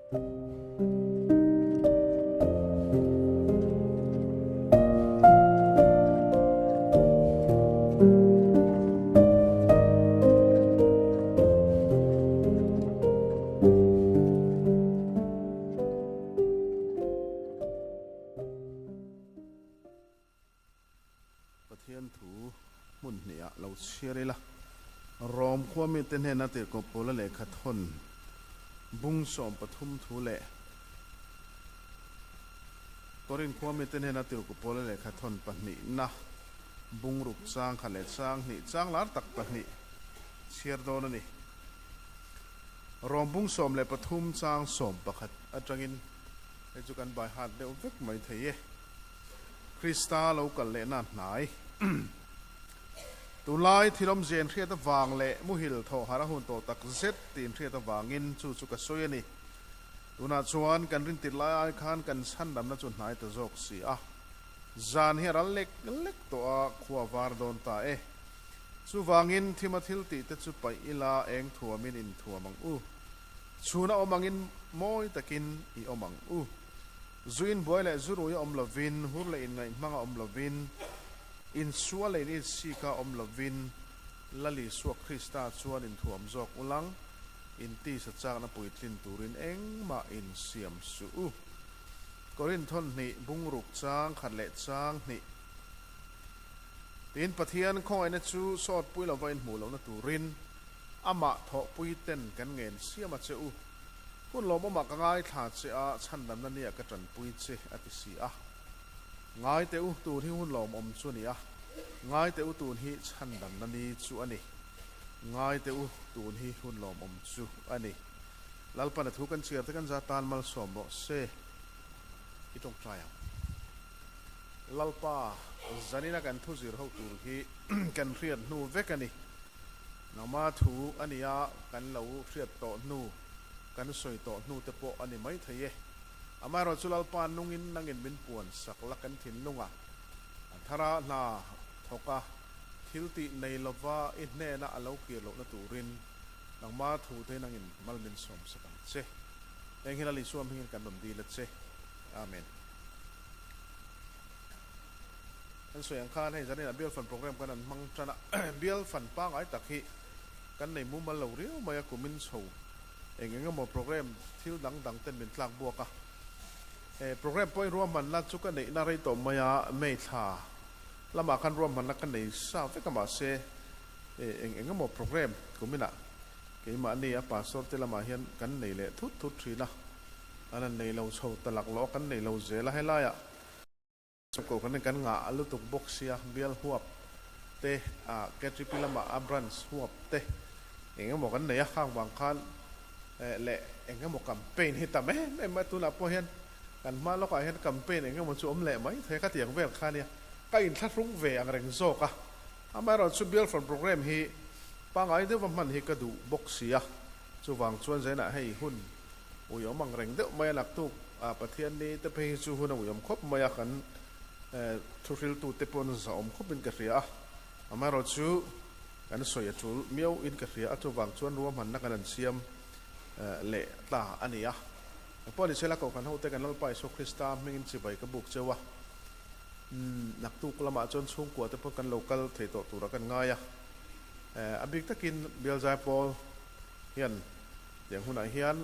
Pathian thu hmun hnihah lo chhiar ila, Rom khua mite hnena tirhkoh Paula lehkha thawn bung 13 thu leh Korin khua mite hnena tirhkoh Paula lehkha thawn pahnihna bung ruk chang khat leh chang hnih chang lar tak pahnih chhiar dawn a ni. Rom bung 13 chang 11 atangin hei chu kan bai hat deuh vek mai thei e. Krista lo kal lehna hnai. Tunlai thil awmzia inhriat avang leh muhil thawh harh a hun tawh tak zet tih inhriat avangin chu chu ka sawi a ni. Tunah chuan kan rintir lai ai khan kan chhandamna chu hnai ta zawk si a. Zan hi a ral lek lek tawh a, khua var dawn ta e. Chuvangin thima thil tih te chu paih ila eng thuamin inthuam ang u. Chhuna awm angin mawi takin i awm ang u. Zu inbuai leh zu rui a awm lovin, hur leh inngaih hmang a awm lovin, insual leh initsik a awm lovin, Lal Isua Krista chuan inthuam zawk ulang, intisa chakna puitlin turin engmah insiam suh u. Korinthon hnih, bungruk chang khat leh chang hnih. Tin, Pathian khawngaihna chu sawtpui lova inhmuh lohna turin amah thawhpui ten kan ngen siam a che u. Hun lawmawmah ka ngaithla che a, chhandamna nia ka tanpui che, a ti si a. Ngai teh u, tun hi hun lawmawm chu a ni a, ngai teh u, tun hi chhandamna ni chu a ni. Ngai teh u, tun hi hun lawmawm chu a ni. Lalpan a thu kan chhiar te kan za tan malsawm rawh se. I tawngtai ang. Lalpa, zanina kan thu zir ho tur hi kan hriat hnu vek a ni. Nangma thu a nia kan lo hriat tawh hnu, kan sawi tawh hnu te pawh a ni maithei e. Amaherawhchu chu Lalpa nungin nangin min puan sak la kan thinlunga a thara hna thawk a, thil tih nei lova i hnena a lo kir lohna turin nangma thu te nangin mal min sawm sak ang che. Heng hi Lal Isua hmingin kan rawn dil a che. Amen. Kan sawi ang khan hei zanin ah bial fan program kan han hmang tan a, bial fan pangai tak hi kan nei mumal lo riau mai a, kumin chho eng eng emaw program thil dang dang ten min tlak buak a, he program pawhin ruahmanna chu ka neihna rei tawh mai a, May thla lamah khan ruahmanna ka nei sa vek a mahse eng eng emaw program kuminah keimahni a pastor te lamah hian kan nei leh thut thut thin a, an han nei lo chho ta laklawh a kan nei lo zel a helaiah. Chhungkaw kan kan ngah a lutuk bawk sia, bial huap te ah KTP lamah a branch huap te eng emaw kan nei a, khang vang khan leh eng emaw campaign hi tam em em mai tunah pawh hian kan hma lawkah hian campaign eng emaw chu awm leh mai thei ka ti ang vel kha nia, ka inthlahrung ve ang reng zawk a, amaherawhchu bial front programme hi pangngai deuha hman hi ka duh bawk sia, chuvang chuan zainah hei hun Uiawm ang reng deuh mai a naktuk a Pathian ni te phei hi chu hun a uiawm khawp mai a kan thuhriltu te pawn zahawm khawp in ka hria a, amaherawh chu kan sawi a tul miau in ka hria a chuvang chuan ruahmanna kan han siam leh ta a ni a. Engpawh ni sela Kohhran hote kan Lalpa Isua Krista hmingin chibai ka buk cheu a, naktuk lamah chuan chhungkua te pawh kan lo kal thei tawh turah kan ngai a, a bik takin Bial Zaipawl hian Tiang hunah hian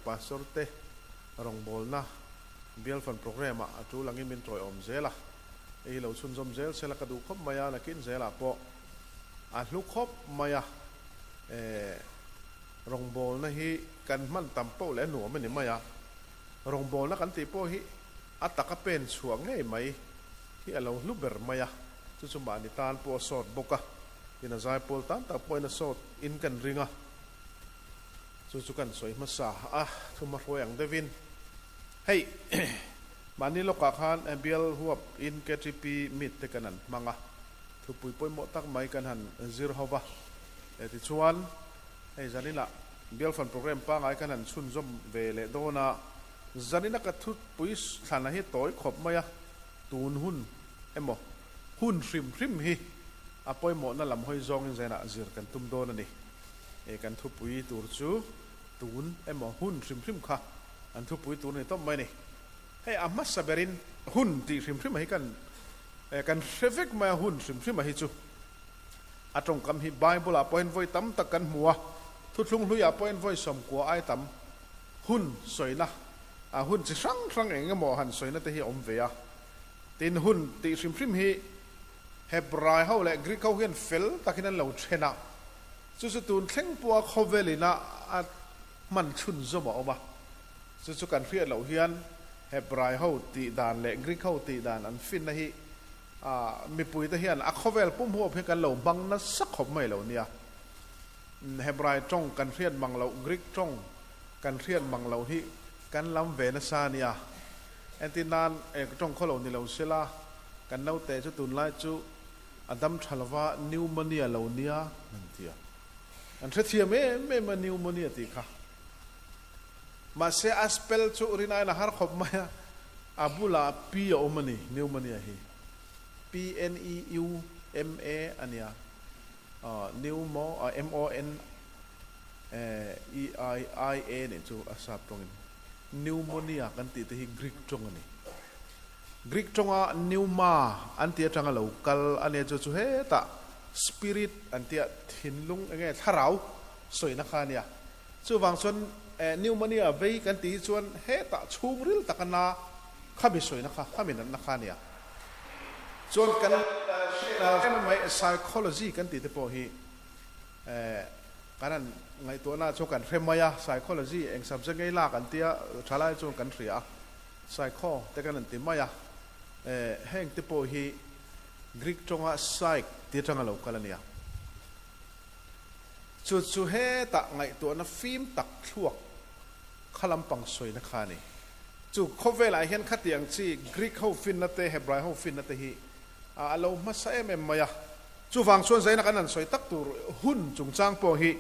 Pastor te rawngbawlna Bial Fund Programme ah a tul angin min tawiawm zel a, hei hi lo chhunzawm zel sela ka duh khawp mai a, nakin zelah pawh a hlu khawp mai a, rawngbawlna hi kan hman tam poh leh a nuam a ni mai a, rawngbawlna kan tih pawh hi a taka pen chhuah ngei mai hi a lo hlu ber mai a, chu chu mahni tan pawh a sawt bawk a, tin a zaipawl tan tak pawhin a sawt in kan ring a. Chu chu kan sawi hmasa a, thuma hruai ang deuhin. Hei, mahni lawkah khan bial huap in KTP meet te kan han hmang a, thupui pawimawh tak mai kan han zir ho va. Tichuan, hei zaninah bial fund programme pangai kan han chhunzawm ve leh dawn a, zanina ka thupui thlana hi tawi khawp mai a, tun hun emaw hun hrim hrim hi a pawimawhna lam hawi zawngin zainah zir kan tum dawn a ni. He kan thupui tur chu tun emaw hun hrim hrim kha An thupui tur ni tawp mai a ni. Hei a hmasa berin hun tih hrim hrim a hi kan kan hre vek mai a, hun hrim hrim a hi chu a tawngkam hi Bible ah pawhin vawi tam tak kan hmu a, thuthlung hlui ah pawhin vawi sawmkua ai tam hun sawina a hun chi hrang hrang eng emaw han sawina te hi a awm ve a. Tin hun tih hrim hrim hi Hebrai ho leh Greek ho hian fel takin an lo then a, chu chu tun thleng pawha khawvel ina a hman chhunzawm a awm a. Chu chu kan hriat loh hian Hebrai ho tih dan leh Greek ho tih dan an finna hi mipuite hian a khawvel pum huap hi kan lo hmang nasa khawp mai lo nia. Hebrai tawng kan hriat mang loh, Greek tawng kan hriat mang loh hi kan lam ve nasa nia. Entir nan tawng khaw lo ni lo sela kan naute chu tunlai chu a dam tha lova pneumonia lo nia an ti a. An hrethiam em em a pneumonia tih kha. Mahse a spell chu rinaiin a har khawp mai a, a bulah P a awm a ni, pneumonia hi. P-N-E-U-M-A a nia, pneumo, M-O-N-E-I-I-A nih chu a sap tawngin. Pneumonia kan tih te hi Greek tawng a ni. Greek tawnga pneuma an tih atanga lo kal a nia chu chu hetah spirit an tia thinlung enge thlarau sawina kha a nia. Chuvang chuan pneumonia vei kan tih hi chuan hetah chhungril taka na khami sawina kha, khami natna kha a nia. Chuan kan hriat em mai psychology kan tih te pawh hi kan han ngaihtuahna chu kan hre mai a, psychology eng subject ngei lak an tia thalai chuan kan hria a, psycho te kan han ti mai a, heng te pawh hi Greek tawnga psych ti atanga lo kal a nia. Chu chu hetah ngaihtuahna fim tak thluak kha lampang sawina kha a ni. Chu khawvelah hian khatiang chi Greek ho finna te, Hebrai ho finna te hi a lo hmasa em em mai a. Chuvang chuan zaina kan han sawi tak tur hun chungchang pawh hi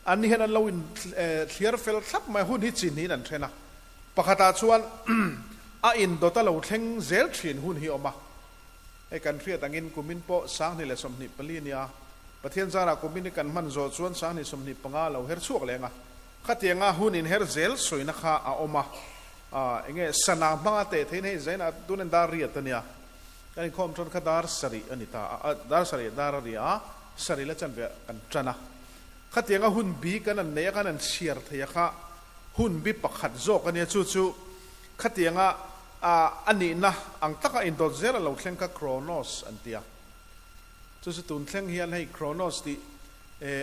anni hian an lo in thliar fel thlap mai a, hun hi chi hnihin an then a. Pakhatah chuan a indawt a lo thleng zel thin hun hi a awm a. Hei kan hriat angin kumin pawh 2024 nia Pathian zarah kumin hi kan hman zawh chuan 2025 lo her chhuak leng a, khatianga hun inher zel sawina kha a awm a, enge sana hmanga teh theihin hei zainah tunin dar riat a nia, kan inkhawm tan kha dar sarih a ni ta a, dar sarih dar a ri a, sarih la chanve kan tan a, khatianga hun bi kan an neih a kan an chhiar thei a kha hun bi pakhat zawk a nia, chu chu khatianga a nihna ang taka indawt zel a lo thleng kha Kronos an ti a. Chu chu tun thleng hian hei Kronos tih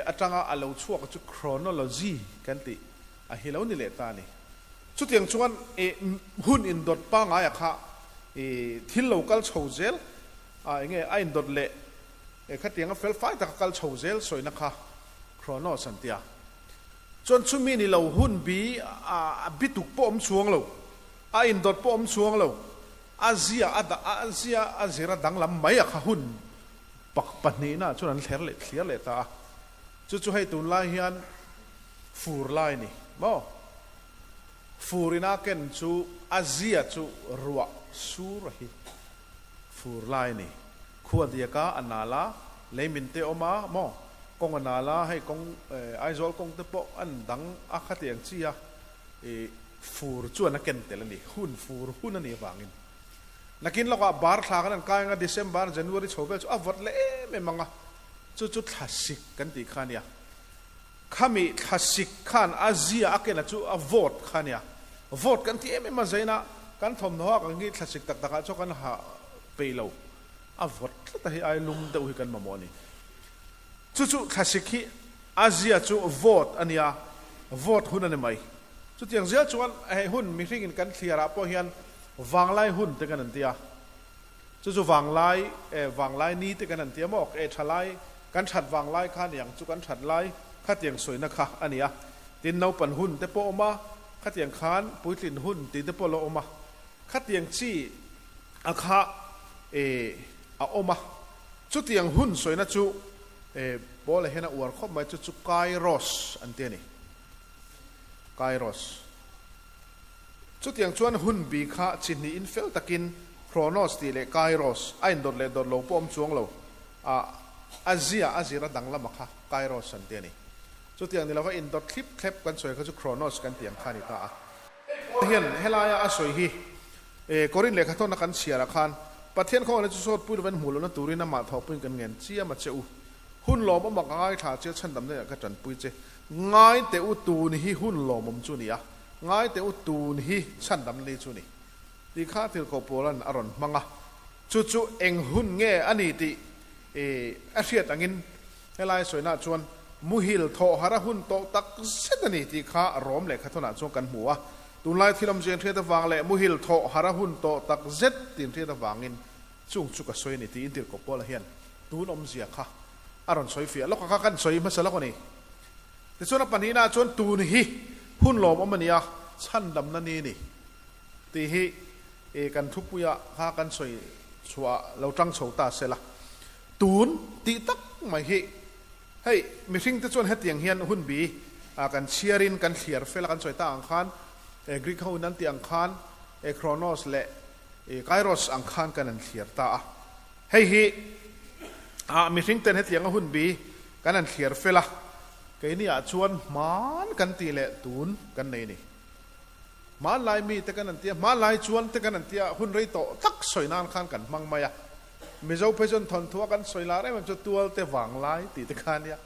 atanga a lo chhuak chu chronology kan tih a hi lo ni leh ta a ni. Chutiang chuan hun indawt pangaia kha thil lo kal chho zel a enge a indawt leh khatianga fel fai taka kal chho zel sawina kha Kronos an ti a. Chuan chumi ni lo hun bi a bituk pawh awm chuang lo, a indawt pawh awm chuang lo, A zia a dah a zia a zir a danglam mai a kha hun pak pahnihna chuan an thler leh thliar leh ta a, chu chu hei tunlai hian fur lai ni maw? Fur ina ken chu a zia chu ruah sur a hi fur lai ni, khua diaka a nal a, lei min te awm a maw? Kawng a nal a, hei kawng Aizawl kawng te pawh an dang a khatiang chi a i Fur chuan a ken tel a ni. Hun fur hun a nih avangin. Nakin lawkah bar thla kan han kai anga December, January chho vel chu a vawt leh em em ang a, chu chu thlasik kan tih kha a nia. Khami thlasik khan a zia a ken a chu a vawt kha a nia. Vawt kan ti em em a zaina kan thawmhnaw ah kan ngi thlasik tak takah chuan kan ha peih lo. A vawt tlat a hei ai lum deuh hi kan mamawh a ni. Chu chu thlasik hi a zia chu vawt a nia, vawt hun a ni mai. Chutiang zel chuan hei hun mihringin kan thliarah pawh hian vanglai hun te kan an ti a, chu chu vanglai eh vanglai ni te kan an ti a maw, eh thalai kan that vanglai kha a ni ang chu kan that lai khatiang sawina kha a ni a, tin naupan hun te pawh a awm a, khatiang khan puitlin hun tih te pawh a lo awm a, khatiang chi a kha eh a awm a, chutiang hun sawina chu eh Paula hian a uar khawp mai chu chu Kairos an ti a ni. Kairos. Chutiang chuan hun bi kha chi hnihin fel takin Chronos tih leh Kairos a indawt leh dawt lo pawh awm chuang lo a, a zia a zir a danglam a kha Kairos an ti a ni. Chutiang ni lova indawt thlip thlep kan sawi kha chu Chronos kan tih ang kha a ni ta a. Hian helaia a sawi hi Korin lehkhathawna kan chhiarah khan Pathian khawngaihna chu sawt pui lovin hmuh lohna turin amah thawhpuiin kan ngen chiam a che u. Hun lawmawm a ka ngaithla che chhandamna ah ka tanpui che. Ngai teh u tun hi hun lawmawm chu ni a, ngai teh u tun hi chhandamna ni chu ni. Tih kha Tirhkoh Paula'n a rawn hmang a, chu chu eng hun nge a ni tih a hriat angin helai sawinaah chuan muhil thawhhar a hun tawh tak zet a ni tih kha Rom lehkhathawnah chuan kan hmu a. Tunlai thil awmzia in hriat avang leh muhil thawhhar a hun tawh tak zet tih in hriat avangin chung chu ka sawi a ni tiin Tirhkoh Paula hian tun awmzia kha a rawn sawi fiah lawk a kha kan sawi hmasa lawk a ni. Tichuan a pahnihnaah chuan tun hi hun lawmawm a ni a, chhandamna ni a ni. Tih hi i kan thupuia kha kan sawi chhuah lo tang chho ta se la, tun tih tak mai hi hei mihringte chuan hetiang hian hun bi kan chhiarin kan thliar fel a kan sawi tak ang khan Greek ho in an tih ang khan Chronos leh Kairos ang khan kan han thliar ta a, hei hi mihringten hetianga hun bi kan han thliar fel a, keini ah chuan hman kan tih leh tun kan nei a ni. Hmanlai mi te kan an tia, hmanlai chuan te kan an tia, hun rei tawh tak sawi nan khan kan hmang mai a. Mizo phei chuan thawnthu a kan sawi lar em em chu tualte vanglai tih te kha ania.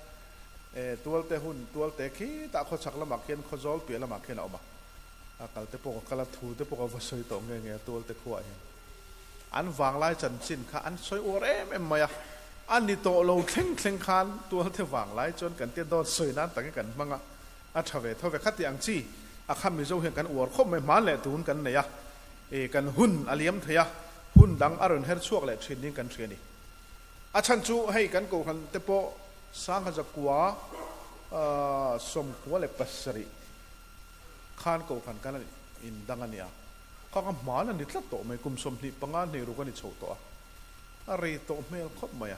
E, tualte hun, tualte khi tah khawchhak lamah khian khawzawl piah lamah khian a awm a. A kal te pawh ka kal a, thu te pawh ka va sawi tawh nge nge a tualte khuaah hian. An vanglai chanchin kha an sawi uar em em mai a. A ni tawh lo thleng thleng khan tualte vanglai chuan kan tia dawt sawi nan takin kan hmang a. A tha ve tho ve kha tih ang chi a kha Mizo hian kan uar khawp mai hman leh tun kan nei a, e kan hun a liam thei a, hun dang a rawn her chhuak leh thin niin kan hria a ni. A chhan chu hei kan kohhran te pawh Sangha zakua 97 khan kohhran kan in dang a nia, kha ka hman a ni tlat tawh mai, kum 25 hnih ruk a ni chho tawh a, a rei tawh hmel khawp mai a.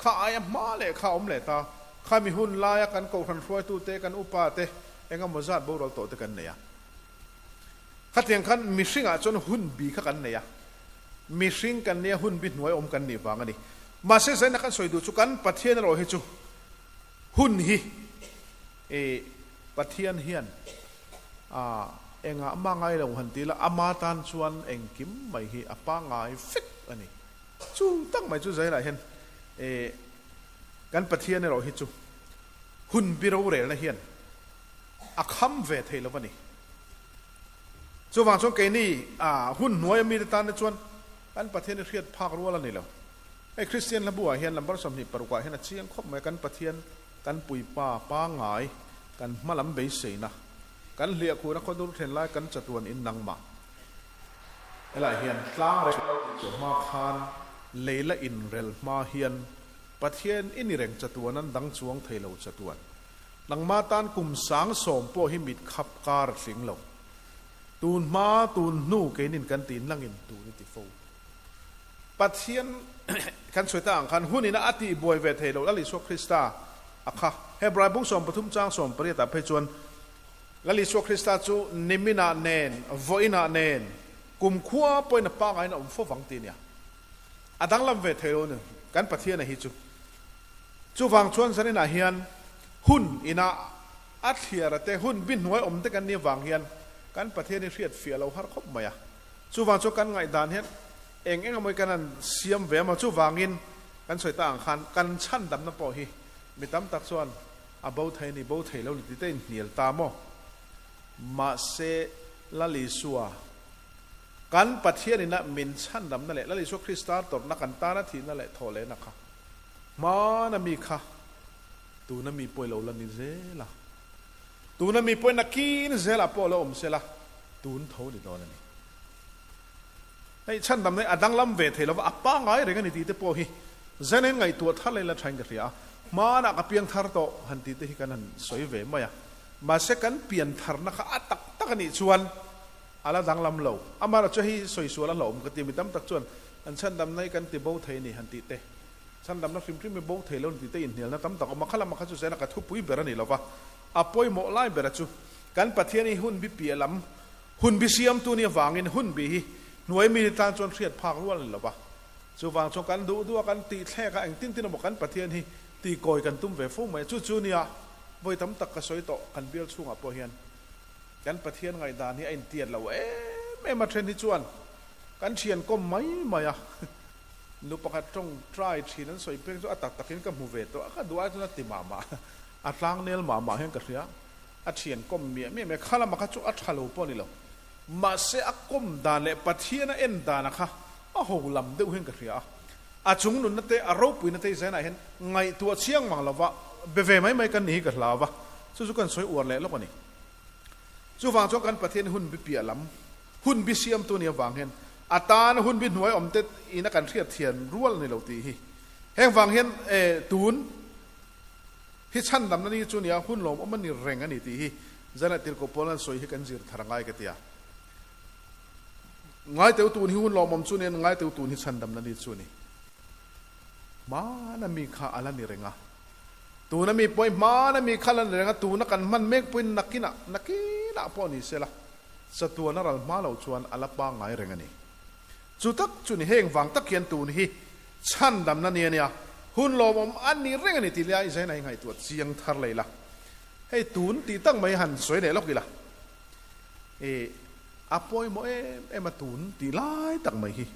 Kha aia hma leh kha awm leh ta. Kha mi hun laia kan kohhran hruaitute, kan upa te eng emaw zat boral tawh te kan nei a. Khatiang khan mihringah chuan hun bi kha kan nei a. Mihring kan nia hun bi hnuai awm kan nih vang a ni. Mahse zaina kan sawi duh chu kan Pathian erawh hi chu hun hi i Pathian hian a engah mah ngai lo han ti ila ama tan chuan engkim mai hi a pangngai vek a ni. Chu tak mai chu Zailah hian eh kan Pathian erawh hi chu hun bi rorelna hian a kham ve thei lo a ni. Chuvang chuan keini ah hun hnuaia mite tan te chuan kan Pathian hi hriat phak rual a ni lo. Hei Kristian hla buah hian lambar 26 ah hian a chiang khawp mai a, kan Pathian kan puipa pangngai kan hmalam beiseina kan hliahkhuhna khawdur thlen lai kan chatuan in nangmah Helai hian tlang reng lo tih chu hma khan lei la inrel hma hian Pathian i ni reng chatuan an dang chuang thei lo chatuan. Nangma tan kum sang sawm pawh hi mit khap kar a tling lo. Tun hma tun hnu keinin kan ti nangin tun i ti fo. Pathian kan sawi ta ang khan hun ina a tih buai ve thei lo Lal Isua Krista a kha. Hebrai bung 13 chang 18 ah phei chuan Lal Isua Krista chu niminah nen, vawiinah nen, kumkhua pawhin a pangaiin a awm fo vang tih a nia. A danglam ve thei lo ni kan Pathiana hi chu. Chuvang chuan zaninah hian hun ina a thliara te, hun bi hnuai awm te kan nih avang hian kan Pathian hi hriat fiah lo har khawp mai a. Chuvang chuan kan ngaihdan hian eng eng emaw hi kan han siam ve emaw chuvangin kan sawi ta ang khan kan chhandamna pawh hi mi tam tak chuan A bo thei a ni, bo thei lo ni tih te inhnial ta maw? Mahse, Lal Isua, kan Pathian ina min chhandamna leh Lal Isua Krista tawrhna kan tana thihna leh thawhlehna kha hmana mi kha tuna mi pawh i lo la ni zel a, tuna mi pawhin a kin zelah pawh lo awm sela tun tho ni dawn a ni. Hei chhandamna hi a danglam ve thei lova, a pangngai reng a ni tih te pawh hi Zen-in ngaihtuah thar leh la thain ka hria a. Hmanah ka piang thar tawh han tih te hi kan han sawi ve mai a. Mahse kan pian tharna kha a tak tak a nih chuan a la danglam lo. Amaherawhchu chu hei sawi sual a hlauhawm ka ti. Mi tam tak chuan an chhandamna hi kan ti bo thei a ni han tih te, chhandamna hrim hrim hi bo thei lo ni tih te inhnialna tam tak a awm a. Kha lamah kha chu Zen-a ka thupui ber a ni lova, a pawimawh lai bera chu kan Pathian hi hun bi piah lam Hun bi siamtu nih avangin hun bi hi hnuai mi tan chuan hriat phak rual a ni lo va. Chuvang chuan kan duh duh a, kan tih thlek a, engtin tin emaw kan Pathian hi tihkawi kan tum ve fo mai a. Chu chu nia vawi tam tak ka sawi tawh kan bial chhungah pawh hian. Kan Pathian ngaihdan hi a intiat lo em em a then hi chuan kan thian kawm mai mai a. Nu pakhat tawng try thin an sawi peng chu a tak takin ka hmu ve tawh a, ka duh ai chuan a ti mah mah, a tlang nel mah mah hian ka hria. A thian kawm miah miah mai a, kha lama kha chu a tha lo pawh a ni lo. Mahse a kawm dan leh Pathian a en dana kha a ho lam deuh hian ka hria a. A chung nunna te, a ropuina te zainah hian ngaihtuah chiang mang lova be ve mai mai kan ni hi ka hlau va, chu chu kan sawi uar leh lawk a ni. Chuvang chuan kan Pathian hun bi piah lam, hun bi siamtu nih avang hian a tan hun bi hnuai awm te ina kan hriat thian rual a ni lo tih hi. Heng vang hian e tun hi chhandamna ni chu nia hun lawmawm a ni reng a ni tih hi Zanah Tirhkoh Paul an sawi hi kan zir thar angai ka ti a. Ngaiteu tun hi hun lawmawm chu nia, ngaiteu tun hi chhandamna ni chu a ni. Hmana mi kha a la ni reng a. Tuna mi pawhin hmana mi kha a la ni reng a, tuna kan hman mek pawhin nakinah, nakinah pawh ni sela, chatuan a ral hma loh chuan a la pangngai reng a ni. Chu tak chu ni, heng vang tak hian tun hi chhandamna ni a nia, hun lawmawm a ni reng a ni tih leh a Isaia hi ngaihtuah chiang thar lei la. Hei tun tih tak mai han sawi leh lawk ila. E, a pawimawh em em a tun tih lai tak mai hi.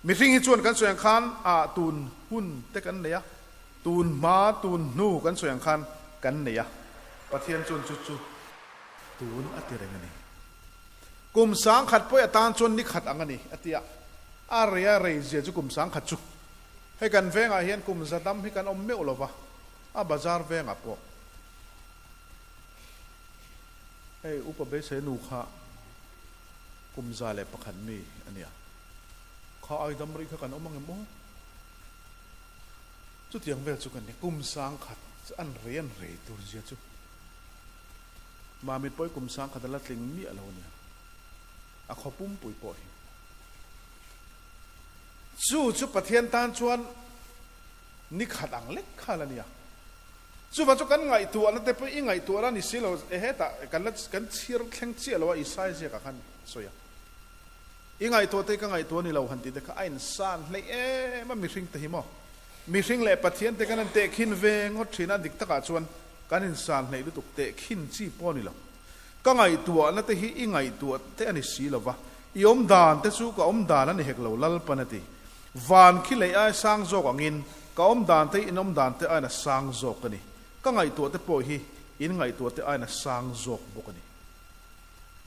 Mihring hi chuan kan sawi ang khan ah tun hun te kan nei a, tun hma tun hnu kan sawi ang khan kan nei a. Pathian chuan chu chu tun a ti reng a ni. Kum sangkhat pawih atan chuan ni khat ang a ni a ti a, a rei a rei zia chu kum sangkhat chu. Hei kan vengah hian kum za dam hi kan awm meuh lo va, a bazar vengah pawh. Hei upa beisei nu kha kum 101 mi a nia. Kha ai dam rih kha kan awm angem aw? Chutiang vel chu kan ni. Kum 1000 an rei an rei tur zia chu. Mamit pawh hi kum 1000 a la tling miah lo a nia. A khaw pumpui pawh hi. Chu chu Pathian tan chuan ni khat ang lek kha la nia. Chuvang chu kan ngaihtuahna te pawh i ngaihtuahna a ni si lo, e hetah kan la kan chhir thleng chiah lo a Isai ziakah khan sawi a. I ngaihtuah te hi ka ngaihtuah a ni lo han tih te kha a insan hleih em a mihring te hi maw? Mihring leh Pathian te kan han tehkhin ve ngawt thin a, dik takah chuan kan insan hleih lutuk tehkhin chi pawh a ni lo. Ka ngaihtuahna te hi i ngaihtuah te a ni si lo va, i awm dan te chu ka awm dan a ni hek lo Lalpan a ti. Van khi lei ai sang zawk angin ka awm dan te hi in awm dan te aiin a sang zawk a ni. Ka ngaihtuah te pawh hi in ngaihtuah te aiin a sang zawk bawk a ni.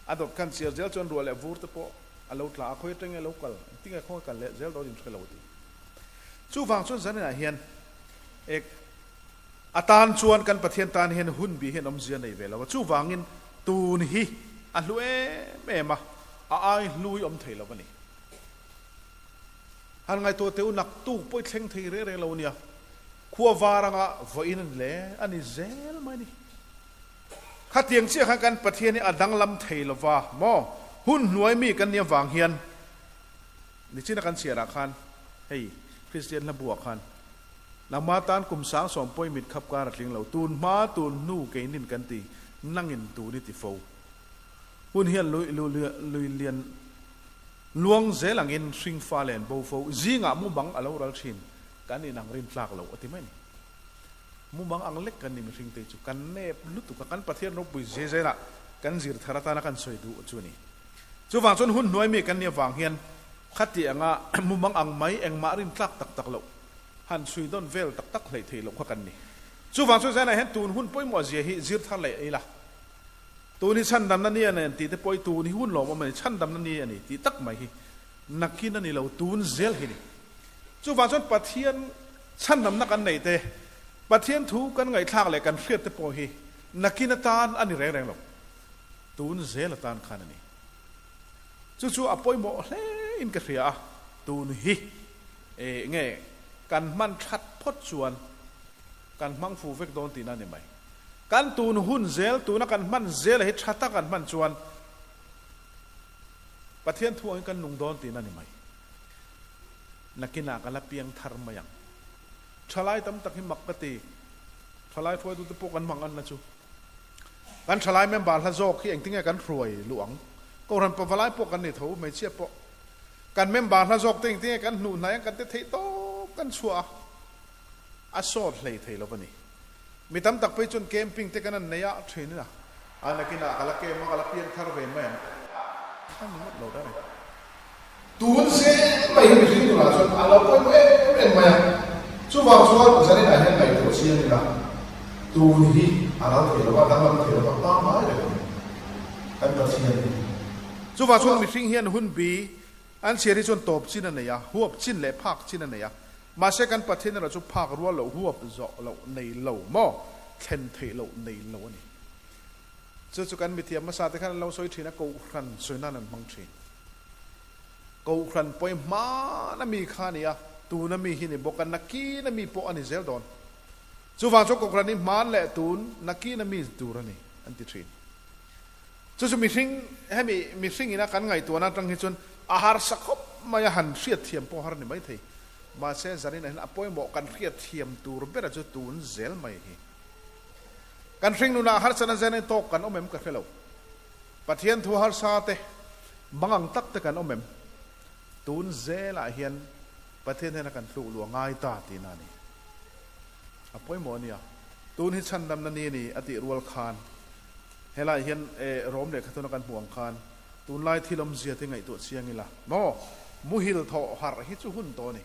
A dawt khan chiar zel chuan ruah leh vur te pawh a lo tla a, khawi atang nge lo kal, engtin nge khawnge kal leh zel dawn in hre lo a ti. Chuvang chuan zaninah hian ek a tan chuan kan Pathian tan hian hun bi hian awmzia nei ve lo a, chuvangin tun hi a hlu em em a, a ai hlui awm thei lo a ni. Han ngaihtuah teh u, naktuk pawh i thleng thei reng reng lo ania, khua var anga vawiin a ni le, a ni zel mai a ni. Khatiang chiah khan kan Pathian hi a danglam thei lo va maw? Hun hnuai mi kan nih avang hian nichina kan chhiarah khan hei Kristian hla buah khan nangma tan kum 70 pawhin mit khap kar a tling lo, tun hma tun hnu keinin kan ti, nangin tun i ti fo. Hun hian lui lui lian Luang zel angin hringfa len bo fo zingah mumang a lo ral thin, kan inang rin tlak lo a ti mai a ni. Mumang ang lek kan ni mihring te chu kan nep lutuk a, kan Pathian ropui zel zelah kan zir thar atana kan sawi duh chu a ni. Chuvang chuan hun hnuai mi kan nih avang hian khati anga mumang ang mai engmah rin tlak tak tak loh, han chhui dawn vel tak tak hleih theih loh kha kan ni. Chuvang chuan zanah hian tun hun pawimawh zia hi zir thar leh ila. Tun hi chhandamna ni a ni tih te pawh hi tun hi hun lawmawm a ni, chhandamna ni a ni tih tak mai hi nakin a ni lo, tun zel hi ni. Chuvang chuan Pathian chhandamna kan neih te, Pathian thu kan ngaihthlak leh kan hriat te pawh hi nakin atan a ni reng reng lo, tun zel atan khan a ni. Chu chu a pawimawh hle in ka hria a, tun hi nge kan hman that phawt chuan kan hmang fu vek dawn tihna a ni mai. Kan tun hun zel, tuna kan hman zel hi tha tak an hman chuan Pathian thu angin kan nung dawn tihna a ni mai. Nakinah ka la piang thar mai ang. Thalai tam tak hi mak ka ti. Thalai hruaitute pawh kan hmang anna chu. Kan thalai member hla zawk hi engtinge kan hruai luh ang? Kohhran pavalai pawh kan ni tho, hmeichhia pawh. Kan member hla zawk te engtinge kan hnuh hnai ang kan ti theih tawp kan chhuah a. A sawt hlei thei lo va ni. Mi tam tak phei chuan camping te kan han nei a thin a. A nakinah ka la kem a, ka la piang thar ve mai ang. A ni ngawt lo ta reng. Tun zel mai hi mihring tunah chuan a lo pawimawh em em mai a. Chuvang chuan zaninah hian ngaihtuah chiang ila, tun hi a ral thei lo va, danglam thei lo va, pangngai reng a ni kan Pathian hi. Chuvang chuan mihring hian hun bi an chhiar hi chuan tawp chin a nei a, huap chin leh phak chin a nei a. Mahse kan Pathian erawh chu phak rual loh huap zawh loh nei lo maw, thlen theih loh nei lo a ni. Chu chu kan mithiam hmasa te khan an lo sawi thin a, Kohhran sawi nan an hmang thin. Kohhran pawi hmana mi kha a ni a, tuna mi hi ni bawk a, nakina mi pawh a ni zel dawn. Chuvang chuan Kohhran hi hman leh tun nakina mi tur a ni an ti thin. Chu chu mihring, hemi mihring ina kan ngaihtuahna atang hi chuan a harsa khawp mai a, han hriatthiam pawh har a ni maithei. Mahse zaninah hian a pawimawh kan hriatthiam tur bera chu tun zel mai hi. Kan hringnunah harsatna zen tawk kan awm em ka hre lo. Pathian thu harsa te, mangang tak te kan awm em? Tun zelah hian Pathian hian a kan tluk luh a ngai ta tihna a ni. A pawimawh a nia. Tun hi chhandamna ni a ni a tih rual khan helaiah hian Rom lehkhathuna kan hmuh ang khan tunlai thil awmzia te ngaihtuah chiang ila maw? Muhil thawh harh hi chu hun tawh a ni.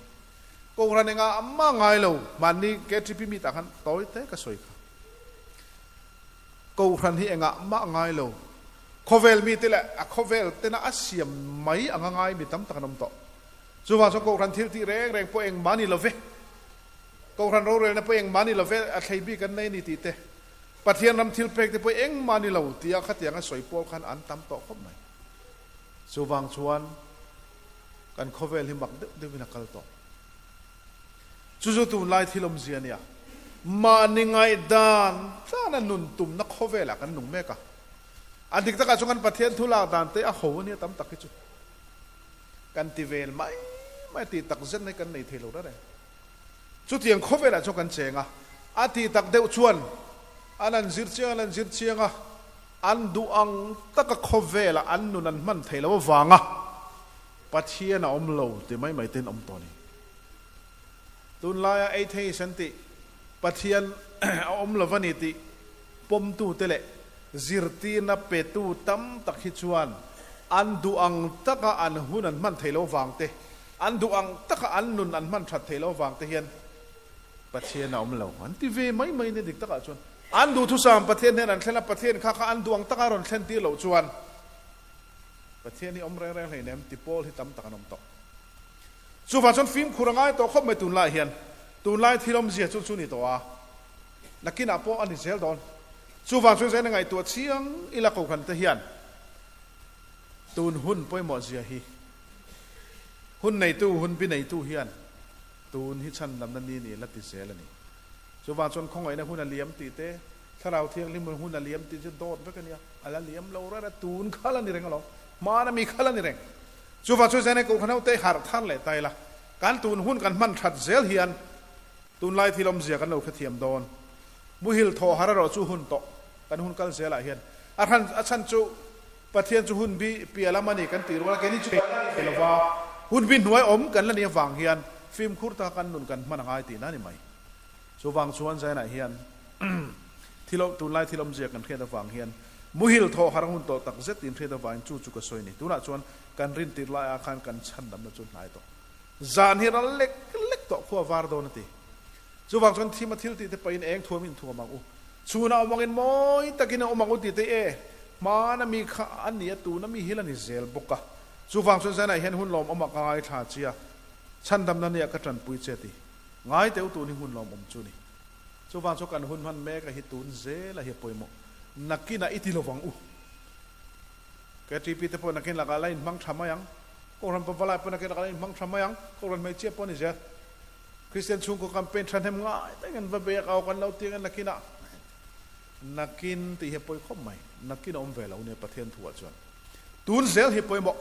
Kohhran engah mah ngai lo, mahni KTP meet ah khan tawi te ka sawi kha. Kohhran hi engah mah ngai lo, khawvel mite leh a khawvel tena a siam mai anga ngai mi tam tak an awm tawh. Chuvang chuan Kohhran thil tih reng reng pawh engmah ni lo ve, Kohhran rorelna pawh engmah ni lo ve, a thlei bik an nei a ni tih te, Pathian ram thil pek te pawh engmah ni lo tia khatianga sawi pawl khan an tam tawh khawp mai. Chuvang chuan kan khawvel hi mak deuh deuhin a kal tawh. Chu chu tunlai thil awmzia a nia. Mahni ngaihdan tlana nun tumna khawvelah kan nung mek a. A dik takah chuan kan Pathian thu lak dan te a ho a nia tam tak hi chu. Kan ti vel mai mai tih tak zet mai kan nei thei lo reng reng. Chutiang khawvelah chuan kan cheng a. A tih tak deuh chuan an an zir chiang an an zir chiang a. An duh ang taka khawvelah an nun an hman thei lo avanga Pathian a awm lo ti mai mai ten awm tawh a ni. Tunlaia atheist an tih Pathian a awm lo va ni tih pawmtute leh zirtirna petu tam tak hi chuan an duh ang taka an hun an hman thei lo vang te, an duh ang taka an nun an hman that thei lo vang te hian Pathian a awm lo an ti ve mai mai nia dik takah chuan. An duhthusam Pathian hnen an thlen a, Pathian kha kha an duh ang taka rawn thlen tir loh chuan Pathian hi awm reng reng hleinem ti pawl hi tam tak an awm tawh. Chuvang chuan fimkhur a ngai tawh khawp mai tunlai hian. Tunlai thil awmzia chu chu ni tawh a, nakinah pawh a ni zel dawn. Chuvang chuan zaina ngaihtuah chiang ila Kohhran te hian tun hun pawimawh zia hi hun neitu, hun bi neitu hian tun hi chhandamna ni ni la ti zel a ni. Chuvang chuan khawngaihna hun a liam tih te, Thlarau Thianghlim hun a liam tih chu dawt vek a nia, a la liam lo rara, tun kha la ni reng alawm, hmana mi kha la ni reng. Chuvang chuan Zainai Kohhran hote harh thar leh ta ila, kan tun hun kan hman that zel hian tunlai thil awmzia kan lo hrethiam dawn. Muhil thawh har erawh chu hun tawh kan hun kal zelah hian a hran a chhan chu Pathian chu hun bi piah lam a ni kan tih rual a, keini chu kan la ni thei lova, hun bi hnuai awm kan la nih avang hian fimkhur taka kan nun kan hman a ngai tihna a ni mai. Chuvang chuan Zainah hian thil tunlai thil awmzia kan hriat avang hian muhil thawh har hun tawh tak zet in hriat avangin chu chu ka sawi a ni. Tunah chuan kan rintir laiah khan kan chhandamna chu hnai tawh. Zan hi ral lek lek tawh khua var dawn a ti. Chuvang chuan thim a thil tih te pahin eng thuam in thuam ang u. Chhunah awm angin mawi takin a awm ang u tih te e hmana mi kha a ni a tuna mi hi la ni zel bawk a. Chuvang chuan Zainah hian hun lawmawmah ka ngaithla che a, chhandamna nia ka tanpui che a ti. Ngai teuh tun hi hun lawmawm chu ni. Chuvang chu kan hun hman mek a hi tun zel a hi a pawimawh. Nakinah i ti lovang u. KTP te pawh nakin lakah la inhmang tha mai ang. Kohhran pavalai pawh nakin lakah la inhmang tha mai ang. Kohhran hmeichhia pawh a ni zel. Kristian chhungkaw campaign thahnem ngai takin an va bei a, ka aw kan lo ti ang nakinah. Nakin tih hi a pawi khawp mai. Nakin a awm ve lo nia Pathian thuah chuan. Tun zel hi pawimawh.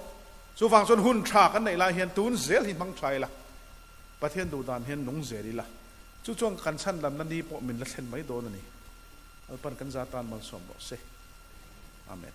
Chuvang chuan hun tha kan neih lai hian tun zel hi hmang tha ila. Pathian duh dan hian nung zel ila, chu chuan kan chhandamna ni pawh min la thlen mai dawn a ni. Lalpan kan za tan malsawm rawh se. Amen.